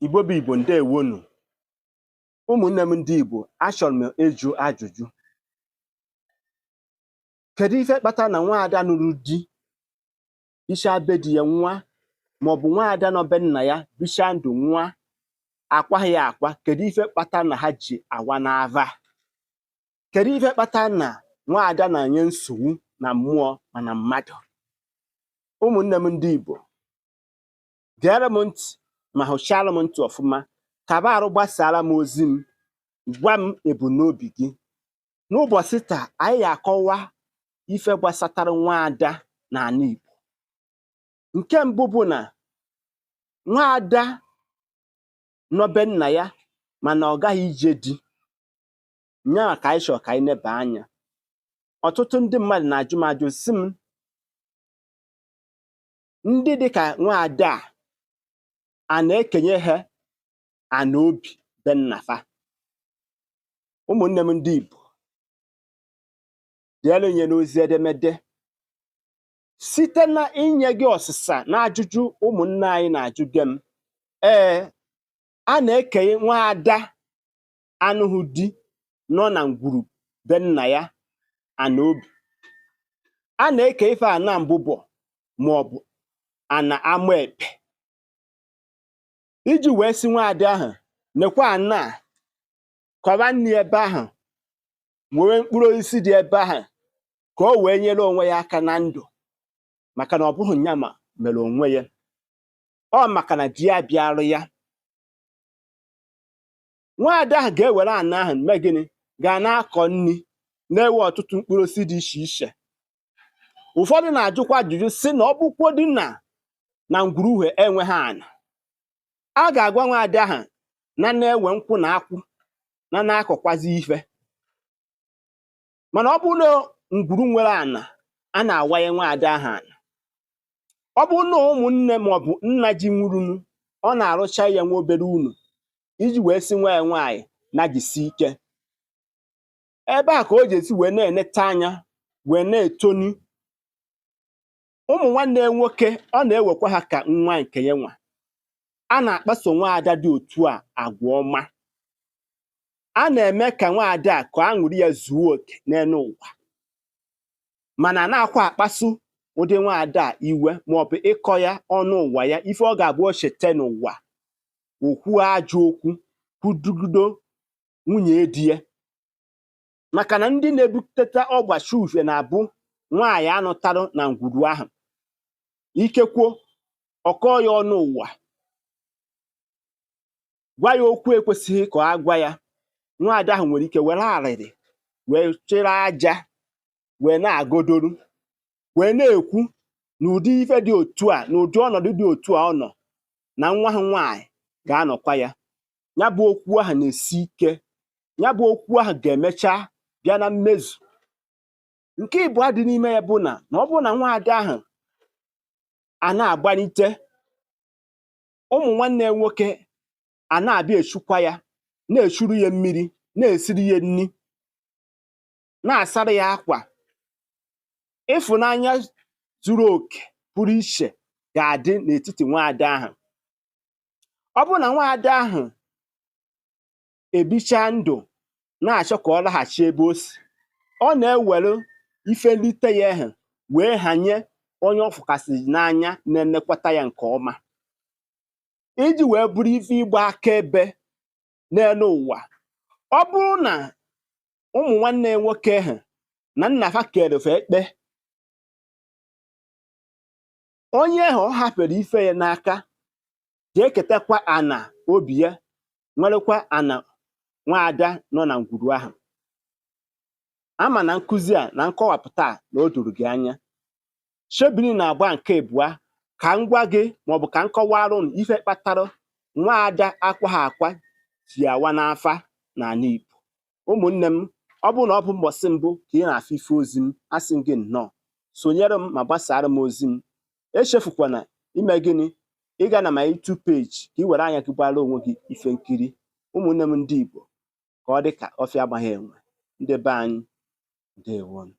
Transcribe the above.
Igbo bụ Igbo, ndewonu. Ụmụnne m ndị Igbo, achọrọ m ịjụ ajụjụ. Kedu ife kpatara na nwaada nụrụ di bichaa be di ya nwa, maọbụ nwaada nọ be nna ya bichaa ndụ nwa akwaghị ya akwa? Kedu ife kpatara na ha ji awa n'ava? Kedu ife kpatara na nwaada na-enye nsogbu na mmụọ ma na mmadụ? Ụmụnne m ndị Igbo, gere m ntị ma hụchara m ntị ọfụma, kaba arụ gbasara m ozi m, gwa m ebumnobi gị. N'ụbọchị taa, anyị ga-akọwa ife gbasatara nwaada n'ala Igbo. Nke mbụ bụ na nwaada nọ be nna ya mana ọ gaghị ije di nya ka anyị chọrọ ka anyị neba anya. Ọtụtụ ndị mmadụ na-ajụ m ajụ sị m, ndị dịka nwaada a na-ekenye ha ana obi be nna fa? Ụmụnne m ndị Igbo, deere nye n'ozi edemede site na inye gị ọsịsa na ajụjụ ụmụnne anyị na-ajụ gị m. Ee, a na-ekenye nwaada anụghị di nọ na ngwuru be nna ya ana obi. A na-eke ife ana mbụbọ maọbụ ana ama ekpe iji wee sị nwaada ahụ nekwa ana a, kọba nri ebe ahụ, were mkpụrụ osisi dị ebe ahụ ka o wee nyere onwe ya aka na ndụ, maka na ọ bụghị nya ma mere onwe ya, ọ maka na di ya bịarụ ya. Nwaada ahụ ga-ewere ana ahụ mee gịnị? Ga na-akọ nri, na-ewe ọtụtụ mkpụrụ osisi dị iche iche. Ụfọdụ na-ajụkwa ajụjụ sị na ọ bụkwodị na ngwuruhe enweghị ana, a ga-agwa nwaada ahụ na na-ewe nkwụ na akwụ na na-akọkwazi ife. Mana ọ bụrụ na ngwuru nwere ana, a na-awanye nwaada ahụ ana. Ọ bụrụ na ụmụnne maọbụ nna ji nwurunu, ọ na-arụcha ya nwa obere unu iji wee sị nwa ya nwaanyị na jisi ike. Ebe a ka o ji esi wee na-eneta anya wee na-etoni ụmụ nwanne ya nwoke, ọ na-ewekwa ha ka nwa nke ya nwa. A na-akpaso nwaada dị otu a agwa ọma. A na-eme ka nwaada a ka aṅụrị ya zuo oke n'elu ụwa, mana na-akwa akpasu ụdị nwaada a iwe maọbụ ịkọ ya ọnụ ụwa ya, ife ọ ga-abụ o chete n'ụwa, o kwuo ajọ okwu kwudugido nwunye di ya. Maka na ndị na-ebuteta ọgbachi uhie na-abụ nwaanyị anụtarụ na ngwuru ahụ, ikekwo ọkọọ ya ọnụ ụwa, gwa ya okwu ekwesịghị ka a gwa ya. Nwaada ahụ nwere ike were arịrị wee chịrị aja wee na-agodoru wee na-ekwu na ụdị ife dị otu a, na ụdị ọnọdụ dị otu a ọ nọ, na nwa ha nwaanyị ga-anọkwa ya. Ya bụ okwu ahụ na-esi ike, ya bụ okwu ahụ ga-emecha bịa na mmezu. Nke ịbụọ dị n'ime ya bụ na ọ bụrụ na nwaada ahụ a na-agbalite, ụmụ nwanne ya nwoke a na-abịa echukwa ya, na-echuru ya mmiri, na-esiri ya nri, na-asara ya akwa, ịfụnanya zuru oke pụrụ iche ga-adị n'etiti nwaada ahụ. Ọ bụrụ na nwaada ahụ ebichaa ndụ na-achọ ka ọ laghachi ebe o si, ọ na-ewere ife nrite ya ahụ wee hanye onye ọ fụkasịrị n'anya na-enekwata ya nke ọma, iji wee bụrụ ife ịgba akaebe n'elu ụwa. Ọ bụrụ na ụmụ nwanne ya nwoke ahụ na nna fa kere fa ekpe, onye ahụ ọ hapụrụ ife ya n'aka ga-eketakwa ana obi ya, nwerekwa ana nwaada nọ na ngwuru ahụ. Ama na nkụzi a na nkọwapụta a na o doro gị anya. Shebiri na-agba nke ịbụa ka m gwa gị maọbụ ka m kọwara unu ife kpatara nwaada akwaghị akwa ji awa n'afa n'ala Igbo. Ụmụnne m, ọ bụrụ na ọ bụ mbọsị mbụ ka ị na-afụ ife ozi m, asị m gị nnọọ, sonyere m ma gbasara m ozi m. Echefukwana ime gịnị? Ịga na my YouTube page ka ị were anya gị gbara onwe gị ife nkiri. Ụmụnne m ndị Igbo, ka ọ dị ka ọfịa agbaghị enwe. Ndị be anyị, ndewonu.